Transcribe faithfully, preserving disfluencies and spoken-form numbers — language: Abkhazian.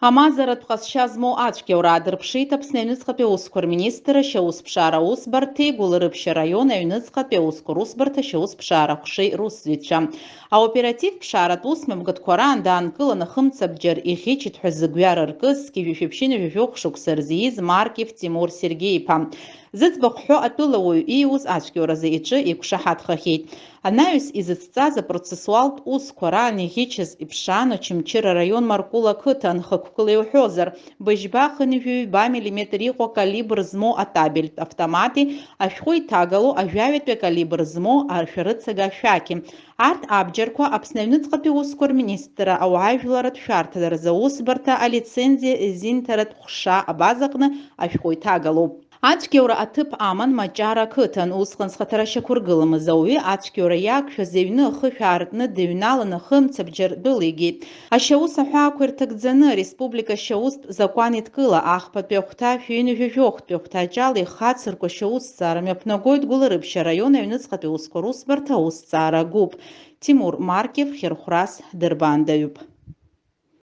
Амазаратә ҟазшьа змоу ацәгьаура аадырԥшит Аԥсны аҩныҵҟатәи аусқәа рминистрра ашьаусԥшаара аусбарҭеи Гәылрыԥшь араион аҩныҵҟатәи аусқәа русбарҭа ашьаусԥшаара аҟәшеи русзуҩцәа. Аоператив ԥшааратә усмҩаԥгатәқәа раан даанкыланы хымцабџьар иӷьычит ҳәа зыгәҩара ркыз, зқьи жәшәи ԥшьынҩажәи жәохә шықәса рзы ииз Маркев Тимур Сергеи-иԥа. Зыӡбахә ҳәо атәылауаҩ ииуз ацәгьауразы иҿы иқәшаҳаҭхахьеит. Анаҩс изыцҵаз апроцессуалтә усқәа раан иӷьычыз иԥшаан Очамчыра араион Маркула ақыҭан, хықәкыла иуҳәозар, быжьба хынҩажәи ҩба миллиметр иҟоу акалибр змоу атабельтә автомати, ашәҟәы иҭагалоу ажәаҩатәи акалибр змоу ашәарыцага ашәақьи. Арҭ абџьарқәа Аԥсны аҩныҵҟатәи усқәа рминистрра ауаажәларратә шәарҭадаразы аусбарҭа алицензиа зинҭаратә ҟәша абазаҟны ашәҟәы иҭагалоуп. Ацәгьаура аҭыԥ аман Маҷара ақыҭан, усҟан зхаҭара шьақәыргыламыз ауаҩы ацәгьаура иақәшәаз иҩны ахышә аартны дыҩналаны хымцабџьар дәылигеит. Ашьаус аҳәаақәа ирҭагӡаны, ареспублика ашьаустә закәан еидкыла, ахԥатәи ахәҭа шәи ҩынҩажәи жәохәтәи ахәҭаҷ ала ихацырку ашьаусҭҵаара мҩаԥнагоит Гәылрыԥшь араион аҩныҵҟатәи аусқәа русбарҭа аусҭҵаара агәыԥ. Тимур Маркев, Хьырхәрас дырбаандаҩуп.